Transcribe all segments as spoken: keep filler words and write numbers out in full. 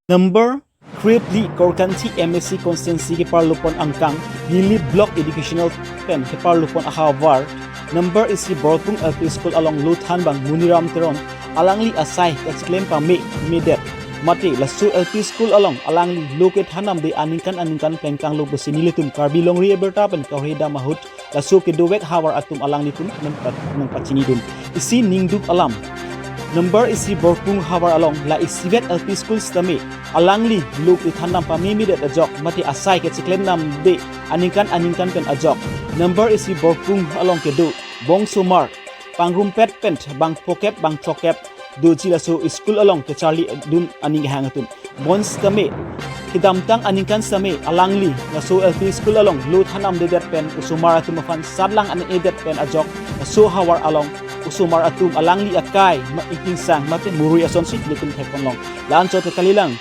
Number krepli Korkanthi M A C constituency keparlupon angkang, Nilip Block Educational pen keparlupon ahavar, number isi Borpung L P School along lo thanbang Muniram Teron, alangli asai kechiklem pame medet. Mate laso L P School along alangli lo kethan damde aningkan aningkan plengkanglo pusi nelitum Karbi Longri Abirta pen kahurhi dam ahut laso kedovek havar atum alanglitum nangpa-, nangpachinidun. Isi ningduk alam. Number isi Borpung havar along la isivet L P School sitame alangli lo kethan dam pame medet ajok, mate asai kechiklem damde aningkan aningkan pen ajok. Number isi Borpung along kedo bongsomar pangrumpet pen bang phokep bang throkep doji laso school along kecharlidun aning hang atum. Bonsitame kedamtang aningkan sitame alangli laso L P School along lo than damdedet pen osomar atum aphan satlang an-edet pen ajok laso havar along osomar atum alangli akai ma-, ingtingsang mate murui asonsi nelitum thekponlong. La-anchot kalilang,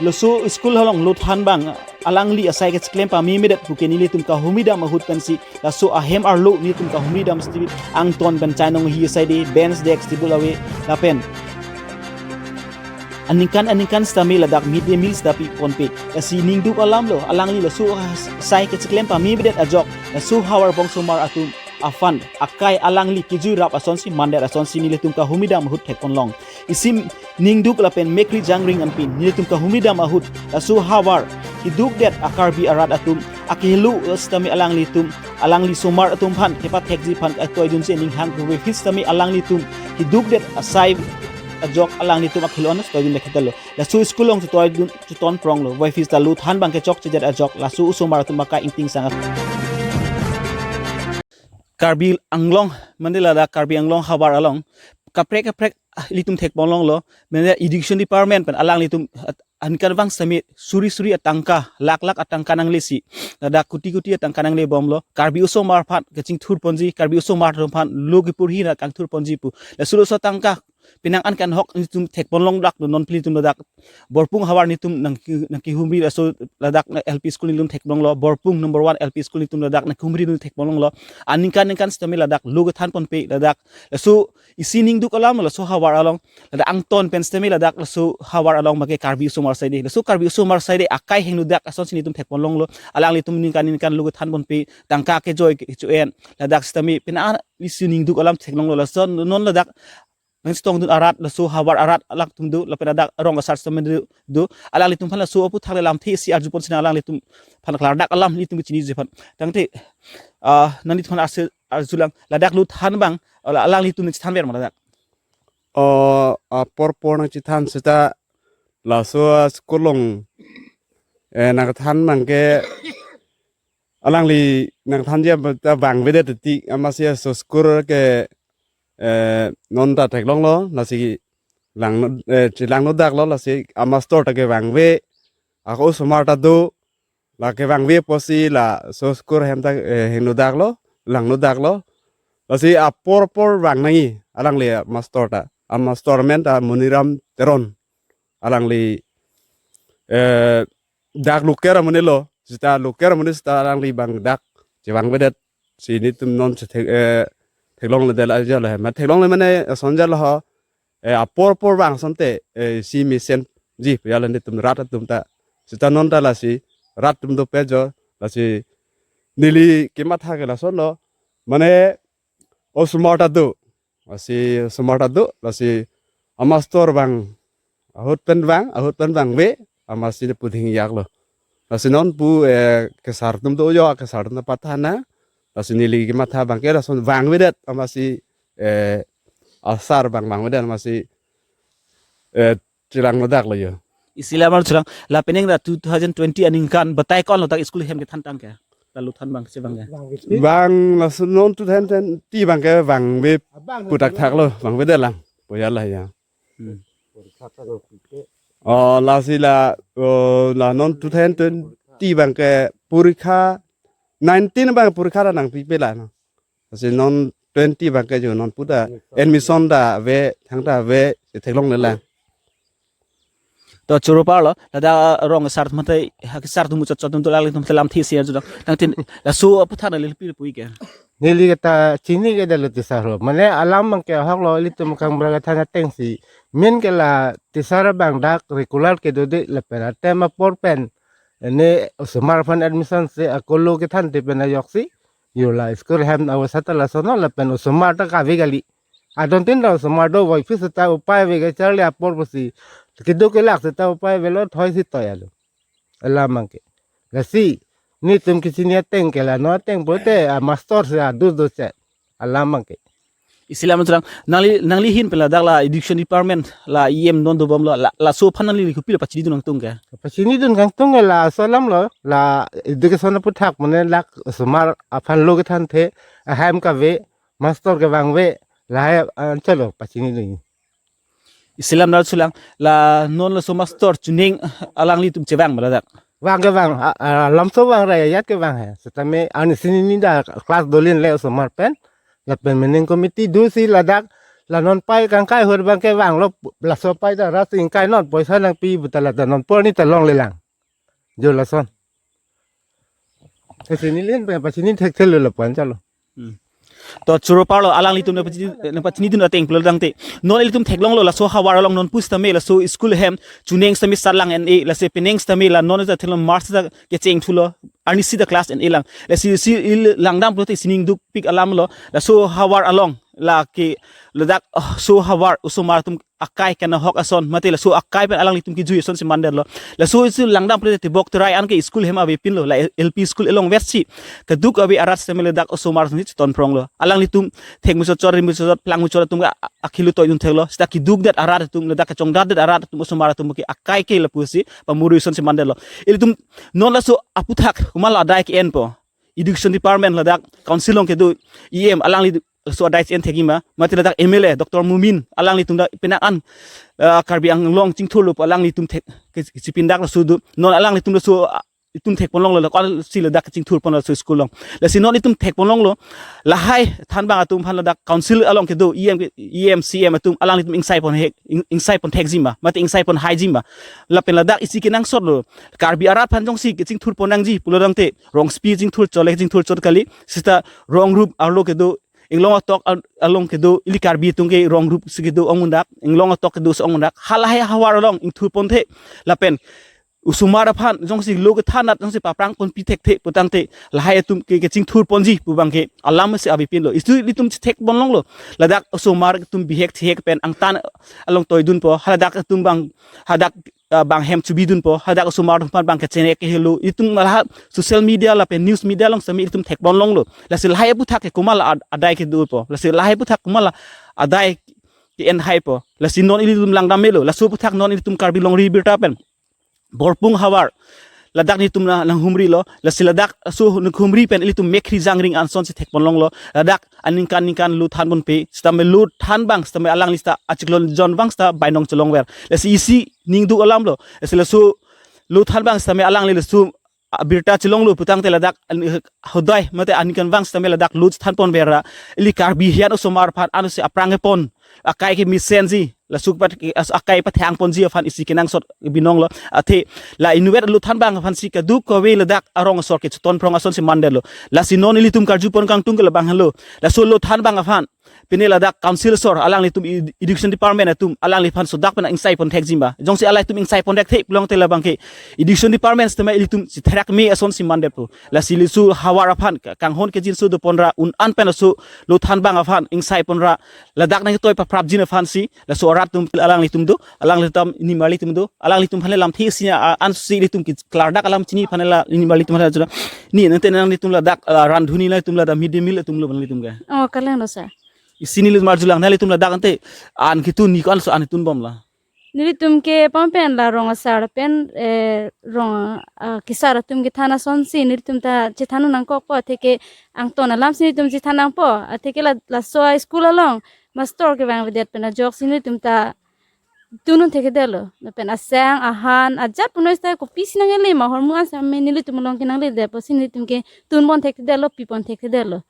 laso school along lo thanbang alangli asai kechiklem pame medet puke nelitum kahumri dam ahut pensi laso ahem arlo nelitum kahumri dam sitame angton pen chainong hi asai de, bench, desk, table ave lapen aningkan aningkan sitame ladak mid day meal sita piponpe. Lasi ningduk alamlo, alangli laso asai kechiklem pame medet ajok laso havar bongsomar atum aphan akai alangli kejui rap asonsi mandet asonsi nelitum kahumri dam ahut thekponlong. Isi ningduk lapen mekri jangring anpin nelitum kahumri dam ahut laso havar kedukdet a-Karbi arat atum akehelo sitame alanglitum, alangli osomar atum aphan kepathekji aphan atoidunsi aning hang, kove phis sitame alanglitum kedukdet asai ajok alanglitum akehelo an atoidun dekhetalo. Laso school along chetoidun cheton pronglo. Kove phis ta lo thanbang kechokchedet ajok laso osomar atum akai ingtingsang. Karbi Anglong, mane ladak Karbi Anglong havar along kaprek kaprek, ah, ilitum thekponlonglo, mane Education Department pen alanglitum, ah, aningkanvang sitame suri suri atangka, lakh lakh atangka nanglesi, ladak koti koti atangka nanglebomlo, Karbi osomar aphan kachingthurponji, Karbi osomar atum aphan lo kepurhi na kangthurponji pu. Laso laso atangka penang an kanghok nelitum thekponlong dak do, non pilitum ladak Borpung havar nelitum nangke-, nangkehumri laso ladak na L P school nelitum theklonglo, Borpung number one L P school nelitum ladak nangkehumri nelitum theklonglo. Aningkan aningkan sitame ladak lo kethanponpe ladak. Laso isi ningduk alam laso havar along, ladak angton pen sitame ladak laso havar along mage Karbi osomar asai de. Laso Karbi osomar asai de akai hingno dak asonsi nelitum thekponlonglo. Alanglitum ningkan ningkan lo kethanponpe, tangka kejoi kecho-en. Ladak sitame penang an isi ningduk alam theklonglo. Laso non ladak nangchetongdun arat, laso havar arat alangtum do, lapen ladak rong asar sitame do, do. Alanglitum aphan laso aphuthak le lamthe isi arjupon sinang alanglitum aphan klardak alam nelitum kechiniji aphan. Tangte, ah, nanglitum aphan arse-, arjulang, ladak lo thanbang, ala-, alanglitum nangchethanver ma ladak? O, apor apor nangchethan seta laso school along, eh, nangthanbang ke alangli nangthanji ta vangvedet ti, amatsi laso school ke, eh, non ta theklonglo, lasi langno, eh, chelangno daklo, lasi amastor ta kevangve, ako osomar ta do, la kevangve pusi laso school ahem ta, eh, hingno daklo, langno daklo, lasi apor apor vang nangji, alangli amastor ta, amastor amen ta Muniram Teron, alangli, eh, dak local amonitlo, seta local amonit seta alangli abang dak chevangvedet si nelitum non chethek, eh, theklongledet ajat lo, ma theklongle mane ason ajat lo ho, eh, apor apor vang asonte, eh, isi mesenji pu ajat lo nelitum rat atum ta. Seta non ta lasi rat atum dopet jo, lasi neli kematha ke lasonlo, mane osomar ta do, lasi osomar ta do, lasi amastor abang ahut pen vang, ahut pen vangve, amatsi pu dhing jaklo. Lasi non pu, eh, kesar atum do jo, kesar atum ta pathana, lasi neli kematha abang ke lason vangvedet, amatsi, eh, asar abang vangvedet, amatsi, eh, chelangno daklo jo. Isi lamar chelang, la penang ta two thousand twenty aningkan batai konlo dak school ahem kethan tangka, ta lo thanbang kechevang ke? Vang laso non two thousand twenty abang ke vangve pu thakthaklo, vangvedet lang, pu ajat lo ya. Hmm. O, lasi la, o, la non two thousand twenty abang ke porikha, nineteen abang porikha ta nangpipe la no. Lasi non twenty abang ke jo non puta admission ta ave, thangta ave, theklongle lang. To choro parlo, ladak rong asar atum te, ha kesar atum chot chot atum to alanglitum te lamthe isi arjudang. Tangte laso aphuthak le pi pu ke? Neli kata chini ke dalo teacher ho. Mane alam abang ke ahok lo, ilitum kangbura kethan ateng si. Main ke la teacher abang dak regular kedo de lapen atem apor pen. Ene osomar aphan admission si ako lo kethan te pen ajoksi. Yo la school hem awasata lason lo lapen osomar ta kave kali. Adon tin ta osomar do voi phis ta upai ave ke charli apor pusi. Kedo kelak seta upai avelo thoi si toya lo. Alam abang ke. Lasi, nelitum kechini ateng ke la non ateng pulote, ah, master si adu do chet. Alam abang ke. Isi alam chorang, nangli, nangli ahin pen ladak la education department la E M non dobom lo, la, laso aphan nangli kopi la pachinidun nangtung ke? Pachinidun kangtung ke laso alam lo, la education aputhak mane dak osomar aphan lo kethanthe, ahem kave, master kevang ave, lahai, ah, chalo pachinidun. Isi alam dal sulang, la non laso master Chuneng alanglitum chevang ma ladak? Vang kevang, a, a, lamso vang ra ajat kevang he. Setame ani sini ni da class dolin le osomar pen. Lapen mening committee do si ladak, la non pai kangkai hur abang kevang lo, laso pai ta ras ingkai non poisa nangpi puta la ta non apor ni ta longlelang. Jo lason. Pachini len, pachini thekthelo lapu-an chalo. Hmm. To choro parlo alanglitum nangpachini, nangpachinidun ateng pulo tangte. Non ilitum theklonglo laso havar along non pusitame laso school hem Chuneng sitame sarlang en-e, lasi peneng sitame la non ta theklong March ta kecheng thulo, arnisi ta class en-e lang. Lasi isi il langdam pulote sining dukpik alam lo, laso havar along lake ladak, oh, so havar osomar atum akai kana ahok ason, mate laso akai pen alanglitum kejui ason si mandetlo. Laso isi langdam pulote Tibok Terai anke school hem avepinlo, la L P school along west si. Keduk ave arat sitame ladak osomar ason si cheton phronglo. Alanglitum thek muchot chot, ri muchot chot, plang muchot atum a-, akhelu toidun theklo. Seta keduk det arat atum, ladak kechongdat det arat atum osomar atum ke akai ke lapusi pamuri ason si mandetlo. Ilitum non laso aputhak komat la adai ke-enpo? Education department ladak council along kedo E M alangli laso adai si en thekji ma, mate ladak M L A Doctor Momin alanglitum dak penang an, ah, Karbi Anglong chingthurlo pu alanglitum thek ke, kechipindak laso do. Non alanglitum laso, ah, itum thekponlonglo, la kon si ladak kechingthurpon laso school along. Lasi non itum thekponlonglo, lahai thanbang atum aphan ladak council along kedo E M ke, E M C M atum alanglitum ingsaipon hek, ing-, ingsaipon thekji ma, mate ingsaipon haiji ma. Lapen ladak isi kenangsot lo. Karbi arat aphan jongsi kechingthurpon nangji pulo tangte, rong spi chingthur chot le chingthur chot kali, seta rong rup arlo kedo, inglong atok al-, along kedo, ili Karbi atum ke rong rup si kedo ong-un dak, inglong atok kedo si ong-un dak, halahai havar along ingthurponthe, lapen osomar aphan jongsi lo kethan at jongsi paprangponpi thekthe pu tangte, lahai atum ke kechingthurponji pu abang ke alam si avepinlo. Istu ilitum chethekponlonglo, ladak osomar atum bihek thihek pen angtan along toidunpo, haladak atum abang, hadak, ah, abang hem chubidunpo, hadak osomar atum aphan abang kechengek kehelo. Itum malah social media lapen news media along sitame itum thekponlonglo. Lasi lahai aputhak ke komat la ad-, adai kedopo? Lasi lahai aputhak komat la adai ke-enhaipo? Lasi non ilitum langdam melo. Laso aputhak non ilitum Karbi longri birta pen Borpung havar ladak nelitum na nanghumrilo. Lasi ladak aso nanghumri pen ilitum mekhri jangring anson si thekponlonglo. Ladak aningkan ningkan lo thanponpe, sitame lo thanbang sitame alangli seta achiklo jon vang seta bainong chelongver. Lasi isi ning duk alam lo. Lasi laso lo thanbang sitame alangli laso, ah, birta chelonglo pu tangte ladak an-, hodai mate aningkanvang sitame ladak lo thanponver ra, ili Karbi hian osomar aphan ansi aphrang kepon, akai kemesenji, laso pat ke as-, akai pathangponji aphan isi kenangsot binonglo. Athe la inutvet lo thanbang aphan si kadokave ladak arong asor ke cheton phrong ason si mandetlo. Lasi non ilitum karjupon kangtung ke labang henlo. Laso lo thanbang aphan pine ladak council asor alanglitum ed-, education department atum alangliphan sodak pen ingsaipon thekji ma? Jongsi alangtum ingsaipon thekthe pulote labang ke education department sitame ilitum si therak me ason si mandetpo. Lasi laso havar aphan ka-, kanghon kejinso dopon ra un-an pen laso lo thanbang aphan ingsaipon ra ladak nangtoi paprapjin aphan si laso arat atum alanglitum do, alanglitum nimarlitum do, alanglitum aphan le lamthe si a-, ansi ilitum ke klardak alam chini aphan la nimarlitum aphan la chula. Ni nangte nanglitum ladak, ah, randhuni nangtum ladak midday meal atum lo nanglitum ke. Oh, kalanglo sir. Isi neli marjulang, nanglitum ladak ante an ketun ni ko-an so an tunbomlo? Nelitum ke pampen la rong asar pen, eh, rong, ah, kesar atum kethan asonsi nelitum ta chethan nangkokpo, atheke angton alam si nelitum chethan nangpo, atheke la, laso a-school along master kevang avedet pen ajoksi nelitum ta tunun thekthedetlo. Lapen aseng, ahan, ajat punoi sita kopisi nangle ma, ahormu an sitame nelitum along ke nangledet apotsi nelitum ke tunpon thekthedetlo, pipon thekthedetlo.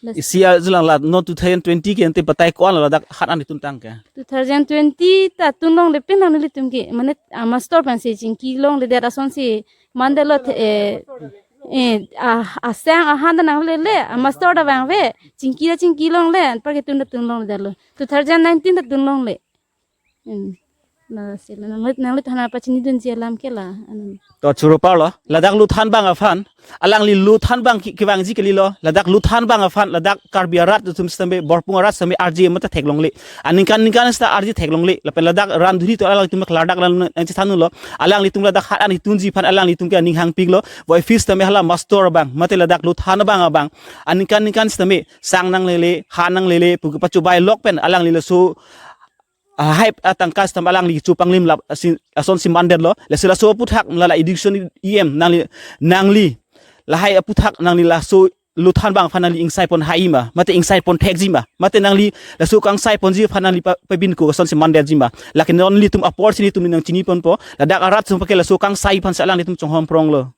Las- Isi arjulang, la non two thousand twenty ke ante batai ko-an ladak han an tuntang ke? Two thousand twenty ta tunlongle pen nelitum ke, mane, ah, master pensi chingkilongledet asonsi mandetlo the, eh, Eh, ah, aseng ahan ta nanglele, a master ta vangve, chingki ta chingki longle, anparke tun ta tun longledetlo. Two thousand nineteen ta tun longle. Hmm. Lasi la nangli, nanglitumphan pachinidunji alam ke la, anam. To choro parlo, ladak lothan abang aphan, alangli lothan abang ke-, kevangji kalilo, ladak lothan abang aphan, ladak Karbi arat atum sitame, Borpung arat sitame arje mate theklongle. Aningkan ningkan sita arje theklongle. Lapen ladak ran dhuri to alangtum klardak ran nangchethanlo. Alanglitum ladak hat an itunji aphan alanglitum ke aning hangpiklo. Voi fees tame hala master abang, mate ladak lothan abang abang, aningkan ningkan sitame sang nanglele, ha nanglele pu kepachobai lok pen alangli laso, ah, hai atangka sitame alangli chopanglim lap asin, asonsi mandetlo. Lasi laso aputhak lala education E M nangli, nangli lahai aputhak nangli laso lothan abang aphan nangli ingsaipon haima, mate ingsaipon thekjima, mate nangli laso kangsaiponji aphan nangli pa-, pabin ko asonsi mandetjima. Lake non nelitum apor si nelitum nangchiniponpo, ladak arat sung pake laso kangsai aphansi alanglitum chonghong pronglo.